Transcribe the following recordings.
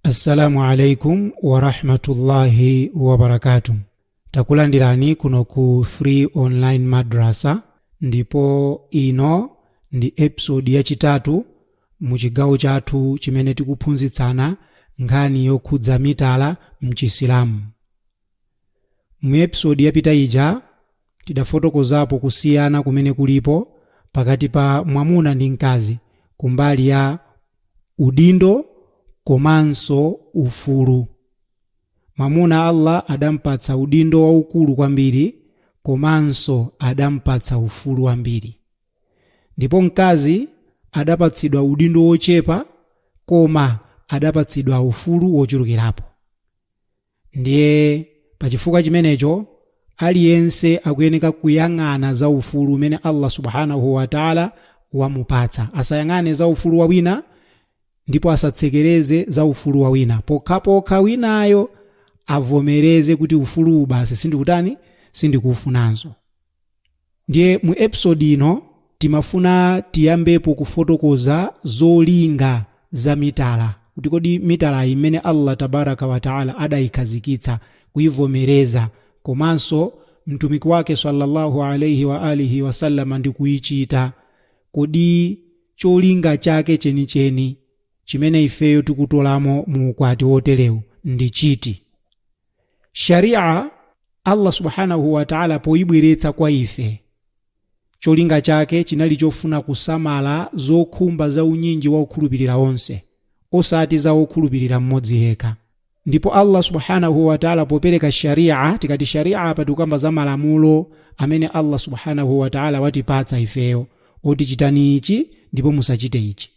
Assalamu alaikum warahmatullahi wabarakatuh. Takulandirani kuno ku Free Online Madrasa, ndipo ino ndi episode yachitatu mu chigawo chathu chimene tikuphunzitsana nkhani yokhudza mitala mchisilamu. Mu episode yapita ija tidafotokozapo kusiyana kumene kulipo pakati pa mwamuna ndi mkazi kumbali ya udindo komanso ufulu. Mwamuna Allah adampatsa udindo waukulu kwambiri komanso adampatsa ufulu wambiri, ndipo mkazi adapatsidwa udindo wochepa koma adapatsidwa ufulu wochulukirapo. Ndiye pachifukwa chimenecho aliyense akuyeneka kuyang'ana za ufulu umene Allah subhanahu wa ta'ala wamupatsa, asayang'ane za ufulu wa wina ndipo asatsekereze za ufulu wa wina, pokhapokha winayo avomereze kuti ufuluwu basi sindikutani, sindikuufunanso. Ndiye mu episode ino timafuna tiyambepo kufotokoza zolinga za mitala, kuti kodi mitala imene Allah tabaraka wa taala adayikhazikitsa kuivomereza komanso mtumiki wake sallallahu alaihi wa alihi wasallama ndi kuyichita, kodi cholinga chake chenicheni chimene ifeyo tikutolamo mu ukwati woterewu ndi chiti? Sharia Allah subhanahu wa ta'ala poyibweretsa kwa ife, cholinga chake chinali chofuna kusamala zokhumba za unyinji wa okhulupirira onse, osati za okhulupirira mmodzi yekha. Ndipo Allah subhanahu wa ta'ala popereka sharia, tikati sharia apa tikukamba za malamulo amene Allah subhanahu wa ta'ala watipatsa ifeyo, oti chitani ichi ndipo musachite ichi.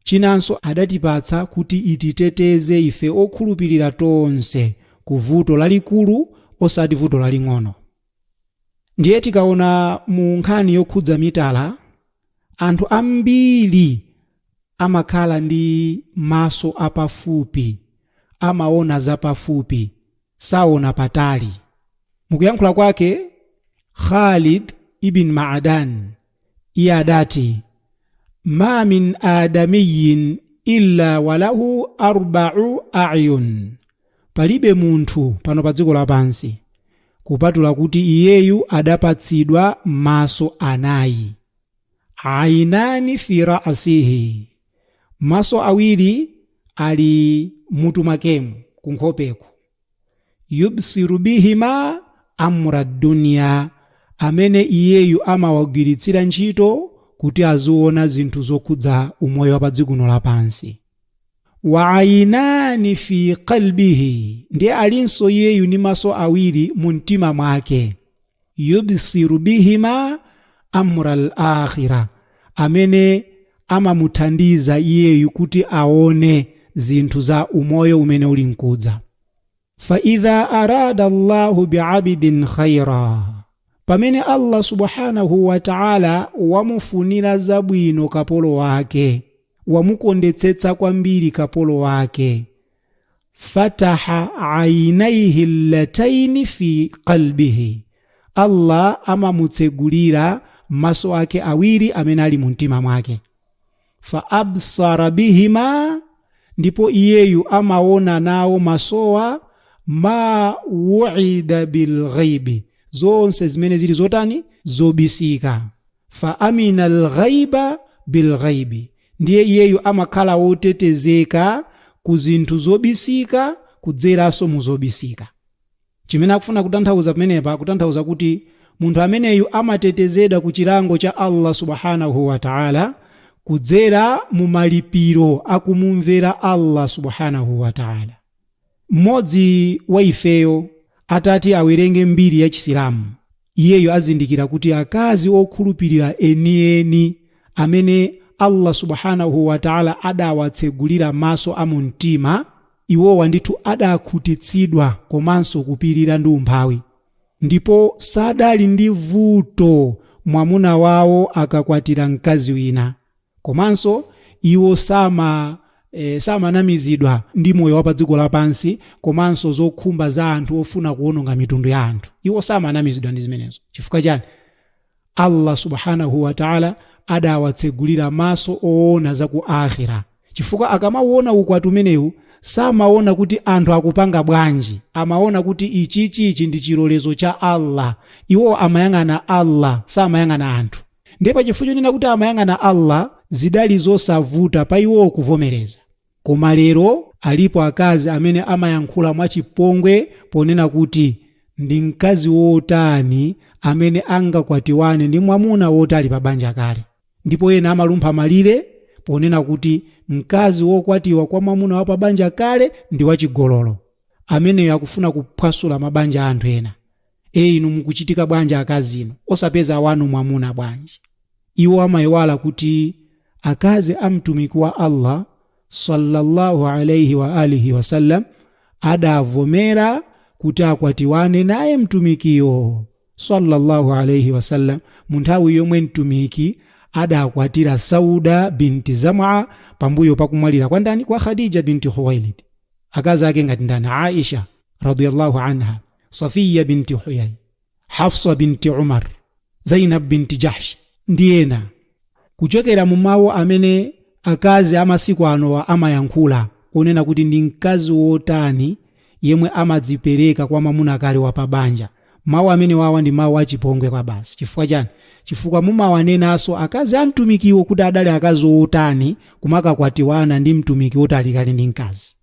Chinanso adatipatsa kuti ititeteze ife okhulupirira tonse ku vuto lalikulu osati vuto laling'ono. Ndiye tikaona mu nkhani yokhudza mitala, anthu ambiri amakhala ndi maso apafupi, amaona zapafupi, saona patali. Mukuyankhula kwake Khalid ibn Ma'adan iye adati, ma min adamiyin illa walahu arba'u a'yun, palibe munthu pano pa dziko lapansi kupatula kuti iyeyu adapatsidwa maso anayi. Ainani fi ra'sihi, maso awiri ali mutu mwakemu kunkhopeku, yubsiru bihima amra dunya, amene iyeyu amawagwiritsira ntchito kuti aziona zinthu zokhudza umoyo wa pa dziko lapansi. Wa ainani fi qalbihi, ndiye alinso iyeyu ndi maso awiri mu mtima mwake, yubsiru bihima amra al-akhira, amene amamuthandiza iyeyu kuti aone zinthu za umoyo umene uli nkudza. Fa idha arada Allahu bi'abdin khaira, pamene Allah subhanahu wa ta'ala wamufunira zabwino kapolo wake, wamukondetsetsa kwambiri kapolo wake, fataha ainaihi allataini fi qalbihi, Allah amamutsegulira maso ake awiri amene ali mu mtima mwake, fa absara bihima, ndipo iyeyu amaona nawo masowa, ma wuida bilghaibi, zonse zimene zili zotani, zobisika, fa amina alghaiba bilghaibi, ndiye iyeyu amakhala wotetezeka ku zinthu zobisika kudzeranso mu zobisika. Chimene akufuna kutanthauza pamenepa, kutanthauza kuti munthu ameneyu amatetezedwa ku chilango cha Allah subhanahu wa ta'ala kudzera mu malipiro akumumvera Allah subhanahu wa ta'ala. Mmodzi wa ifeyo atati awerenge mbiri ya Chisilamu, iyeyo azindikira kuti akazi okhulupirira enieni amene Allah subhanahu wa ta'ala adawatsegulira maso a mumtima, iwowa ndithu adakhutitsidwa komanso kupirira ndi umphawi, ndipo sadali ndi vuto mwamuna wawo akakwatira mkazi wina, komanso iwo samanamizidwa ndi moyo wa pa dziko lapansi komanso zokhumba za anthu ofuna kuwononga mitundu ya anthu. Iwo samanamizidwa ndi zimenezo. Chifukwa chani? Allah subhanahu wa ta'ala adawatsegulira maso oona za ku akhira, chifukwa akamauona ukwati umenewu Samaona kuti anthu akupanga bwanji, amaona kuti ichichichi ndi chilolezo cha Allah. Iwo amayang'ana Allah, samayang'ana anthu. Ndiye pachifukwa chonena kuti amayang'ana Allah, zidali zosavuta pa iwowo kuvomereza. Koma lero alipo akazi amene amayankhula mwachipongwe ponena kuti ndi mkazi wotani amene angakwatiwane ndi mwamuna woti ali pa banja kale. Ndipo ena amalumpha malire ponena kuti mkazi wokwatiwa kwa mwamuna wa pa banja kale ndi wachigololo, ameneyo akufuna kuphwasula mabanja a anthu ena. E, inu mukuchitika bwanji akazi inu, osapeza wanu mwamuna bwanji? Iwo amayiwala kuti akazi a Mtumiki wa Allah sallallahu alaihi wa alihi wasallam adavomera kuti akwatiwane naye Mtumikiyo sallallahu alaihi wasallam mu nthawi yomwe Mtumiki adakwatira Sauda binti Zam'a pambuyo pakumwalira kwa ndani? Kwa Khadija binti Khuwailid. Akazi ake ngati ndani? Aisha radiyallahu anha, Safiya binti Huyay, Hafsa binti Umar, Zainab binti Jahsh ndi ena. Kuchokera mu mawu amene akazi amasiku anowa amayankhula onena kuti ndi mkazi wotani yemwe amadzipereka kwa mwamuna kale wa pabanja, mawu amene wawa ndi mawu achipongwe kwa basi. Chifukwa chani? Chifukwa mumawanenanso akazi a Mtumikiwo kuti adali akazi otani, kumakakwatiwana ndi Mtumiki woti ali kale ndi mkazi.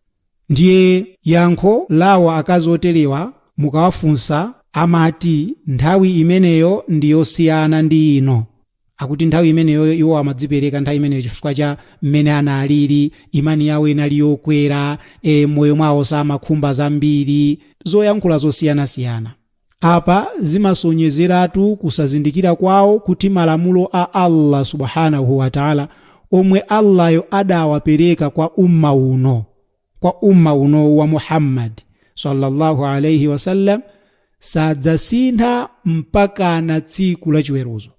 Ndiye yankho lawo akazi oterewa mukawafunsa amati nthawi imeneyo ndi yosiyana ndi ino. Akuti nthawi imeneyoyo iwo amadzipereka nthawi imeneyo chifukwa cha mmene analili, imani yawo inali yokwera, moyo mwawo samakhumba zambiri, zoyankhula zosiyanasiyana. Apa zimasonyezeratu kusazindikira kwawo kuti malamulo a Allah subhanahu wa ta'ala omwe Allahyo adawapereka kwa umma uno, kwa umma uno wa Muhammad sallallahu alaihi wasallam, sadzasintha mpakana tsiku la chiweruzo.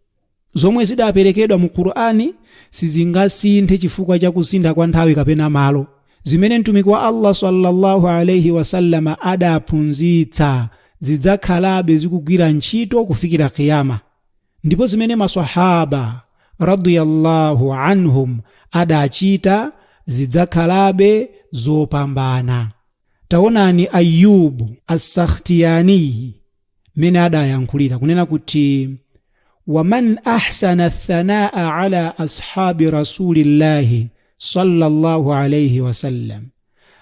Zomwe zidaperekedwa mu Qur'ani sizingasinthe chifukwa cha kusintha kwa nthawi kapena malo. Zimene Mtumiki wa Allah sallallahu alaihi wasallam adaphunzitsa zidzakhalabe zikugwira ntchito kufikira Qiyama. Ndipo zimene maswahaba radiyallahu anhum adachita zidzakhalabe zopambana. Taonani Ayyub as-Sakhtiyani mmene adayankhulira kunena kuti waman ahsana thanaa ala ashabi rasulillahi sallallahu alaihi wasallam,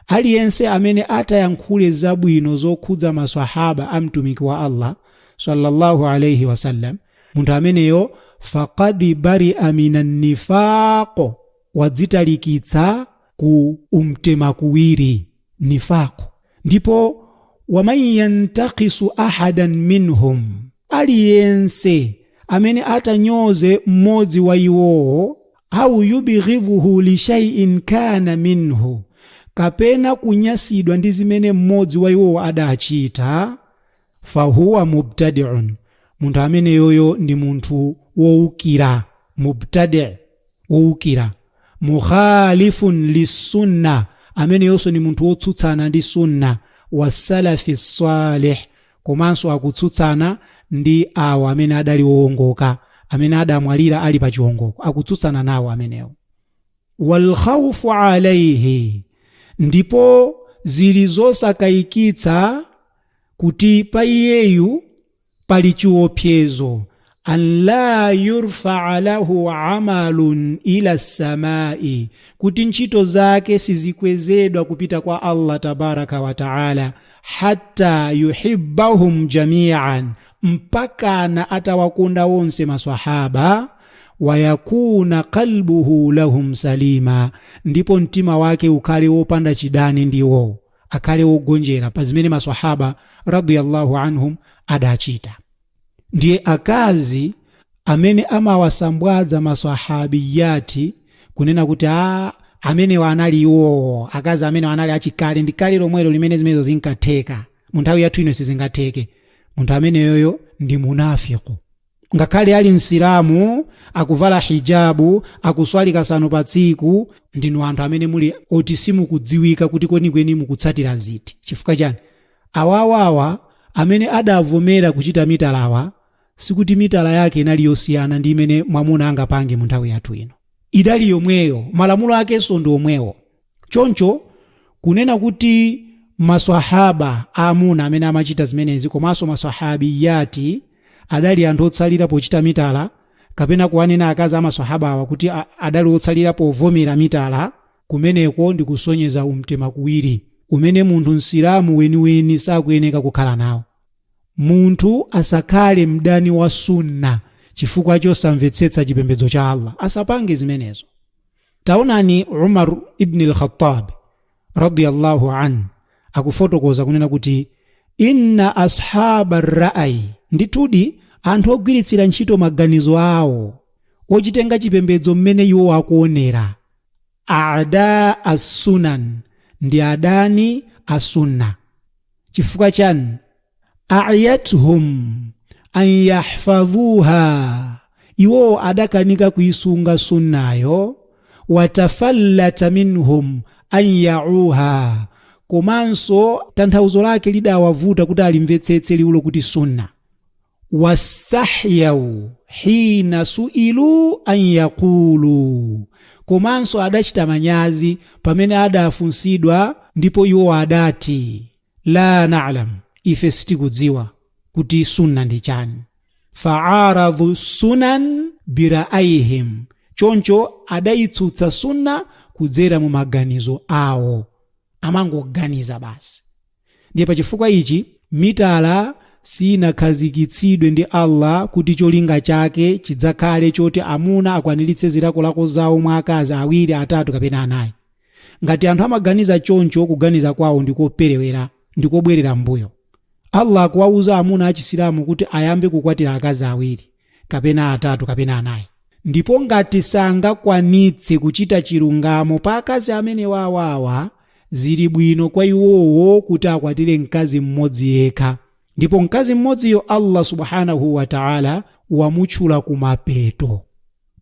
aliyense amene atayankhule zabwino zokhudza maswahaba a Mtumiki wa Allah sallallahu alaihi wasallam, munthu ameneyo faqad baria minan nifaqo, wadzitalikitsa ku umtemakuwiri, nifaqo. Ndipo waman yantakisu ahadan minhum, aliyense amene atanyoze mmodzi wa iwowo, au yubghidhuhu li shay'in kana minhu, kapena kunyasidwa ndi zimene mmodzi wa iwowo adachita, fahuwa mubtadi'un, munthu ameneyoyo ndi munthu wowukira, mubtadi' wowukira, mukhalifun lisunna, ameneyonso ndi munthu wotsutsana ndi sunna, wasalafi salih, komanso akutsutsana ndi awo amene adali wowongoka, amene adamwalira ali pa chiwongoko, akutsutsana nawo amenewo. Walkhawfu alaihi, ndipo zili zosakayikitsa kuti pa iyeyu pali chiopsezo, an la yurfaa lahu amalun ila samai, kuti ntchito zake sizikwezedwa kupita kwa Allah tabaraka wa taala, hatta yuhibbahum jamian, mpakana atawakonda wonse maswahaba, wayakuna qalbuhu lahum salima, ndipo mtima wake ukhale wopanda chidani ndiwo, akhale wogonjera pa zimene maswahaba radiyallahu anhum adachita. Ndiye akazi amene amawasambwadza maswahabiyati kunena kuti a amenewa anali iwowo, akazi amenewa anali achikale, ndi kale lomwelo limene zimenezo zinkatheka, mu nthawi yathu ino sizingatheke, munthu ameneyoyo ndi munafiku. Ngakhale ali msilamu, akuvala hijabu, akuswali kasanu pa tsiku, ndinu anthu amene muli oti simukudziwika kuti kwenikweni mukutsatira ziti. Chifukwa chani? Awawawa amene adavomera kuchita mitalawa, sikuti mitala yake inali yosiyana ndi imene mwamuna angapange mu nthawi yathu ino, idali yomweyo, malamulo akenso ndi omwewo. Choncho Kunena kuti maswahaba aamuna amene amachita zimenezi komanso maswahabiyati adali anthu otsalira pochita mitala, kapena kuwanena akazi a maswahabawa kuti adali otsalira povomera mitala, kumeneko ndi kusonyeza umtema kuwiri umene munthu Msilamu weniweni sakuyeneka kukhala nawo. Munthu asakhale mdani wa Sunnah chifukwa chosamvetsetsa chipembedzo cha Allah, asapange zimenezo. Taonani Umar ibn al-Khattab radiyallahu an akufotokoza kunena kuti inna ashaba ra'ayi, ndithudi anthu ogwiritsira ntchito maganizo awo, ochitenga chipembedzo mmene iwo akuonera, a'da as-sunan, ndi adani a sunna. Chifukwa chani? A'yathum an yahfadhuha, iwo adakanika kuisunga sunnayo, watafallata minhum an ya'uha, komanso tanthauzo lake lidawavuta kuti alimvetsetse liwulo kuti sunna. Wastahyaw hina su'ilu an yaqulu, komanso adachita manyazi pamene adafunsidwa ndipo iwo adati la na'lam, ife sitikudziwa kuti sunna ndi chani. Fa'aradhu sunan bira'ayhim, choncho adayitsutsa sunna kudzera mu maganizo awo, amangoganiza basi. Ndiye pachifukwa ichi mitala sinakhazikitsidwe ndi Allah kuti cholinga chake chidzakhale choti amuna akwaniritse zilakolako zawo mwa akazi awiri, atatu kapena anayi. Ngati anthu amaganiza choncho, kuganiza kwawo ndikoperewera, ndikobwerera mbuyo. Allah akuwauza amuna achisilamu kuti ayambe kukwatira akazi awiri kapena atatu kapena anayi, ndipo ngati sangakwanitse kuchita chilungamo pa akazi amene wawawa, zili bwino kwa iwowo kuti akwatire mkazi mmodzi yekha, ndipo mkazi mmodziyo Allah subhanahu wa ta'ala wamutchula kumapeto.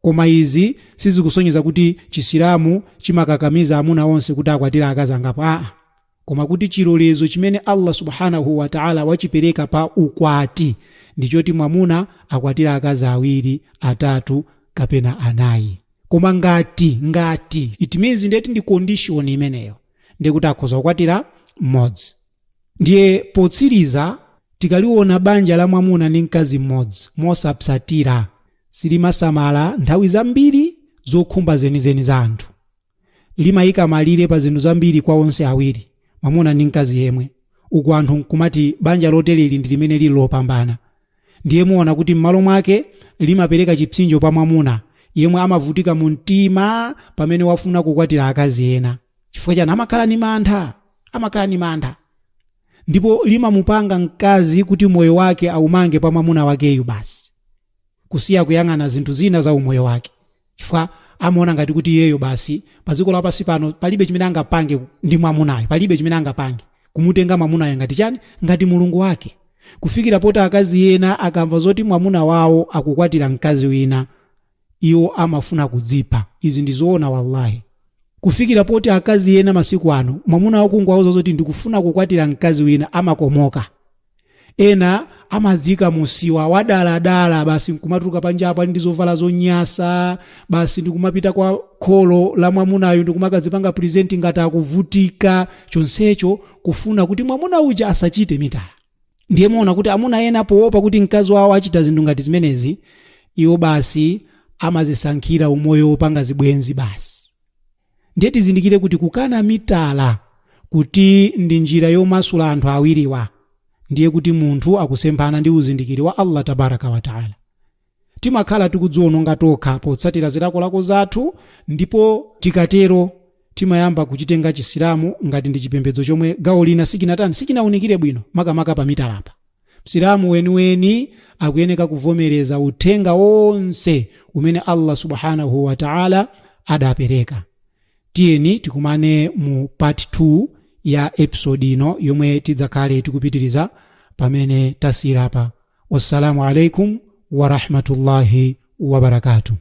Koma izi sizikusonyeza kuti chisilamu chimakakamiza amuna onse kuti akwatire akazi angapo, aa, koma kuti chilolezo chimene Allah subhanahu wa ta'ala wachipereka pa ukwati ndichoti mwamuna akwatire akazi awiri, atatu kapena anayi. Koma ngati it means ndeti ndi condition imeneyo, ndikuti akhoza kukwatira mmodzi. Ndiye potsiriza tikaliona banja la mwamuna ndi mkazi mmodzi mosapsatira, silimasamala nthawi zambiri zokhumba zenizeni za anthu, limayika malire pa zinthu zambiri kwa onse awiri, mwamuna ndi mkazi yemwe. Uku anthu nkumati banja lotereli ndi limene lili lopambana. Ndiye muona kuti m'malo mwake limapereka chipsinjo pa mwamuna yemwe amavutika mu mtima pamene wafuna kukwatira akazi ena. Chifukwa chani? Amakhala ni mantha, amakhala ni mantha. Ndipo limamupanga mkazi kuti moyo wake aumange pa mwamuna wakeyu basi, kusiya kuyang'ana zinthu zina za umoyo wake, chifukwa amaona ngati kuti iyeyo basi pa dziko lapansi pano palibe chimene angapange ndi mwamunayo, palibe chimene angapange, kumutenga mwamunayo ngati chani, ngati mulungu wake. Kufikira poti akazi ena akamva zoti mwamuna wawo akukwatira mkazi wina, iwo amafuna kudzipha. Izi ndi zoona wallahi. Kufikira poti akazi ena masiku ano mwamuna wawo kungowauza zoti ndikufuna kukwatira mkazi wina, amakomoka. Ena amadzika musiwa wadaladala basi nkumatuluka panjapo ali ndi zovala zonyasa basi, ndikumapita kwa kholo la mwamunayo ndikumakadzipanga present ngati akuvutika, chonsecho kufuna kuti mwamuna uja asachite mitala. Ndiye muona kuti amuna ena poopa kuti mkazi wawo achita zinthu ngati zimenezi, iwo basi amazisankhira umoyo wopanga zibwenzi basi. Ndiye tizindikire kuti kukana mitala kuti ndi njira yomasula anthu awiriwa, ndiye kuti munthu akusemphana ndi uzindikiri wa Allah tabaraka wa taala. Timakhala tikudziwononga tokha potsatira zilakolako zathu, ndipo tikatero timayamba kuchitenga chisilamu ngati ndi chipembedzo chomwe gawo lina sichinatani, sichinawunikire bwino, makamaka pa mitalapa. Msilamu weniweni akuyeneka kuvomereza uthenga wonse umene Allah subhanahu wa ta'ala adapereka. Tiyeni tikumane mu part 2 ya episode ino yomwe tidzakhale tikupitiriza pamene tasiyirapa. Wassalamu alaikum wa rahmatullahi wa barakatuh.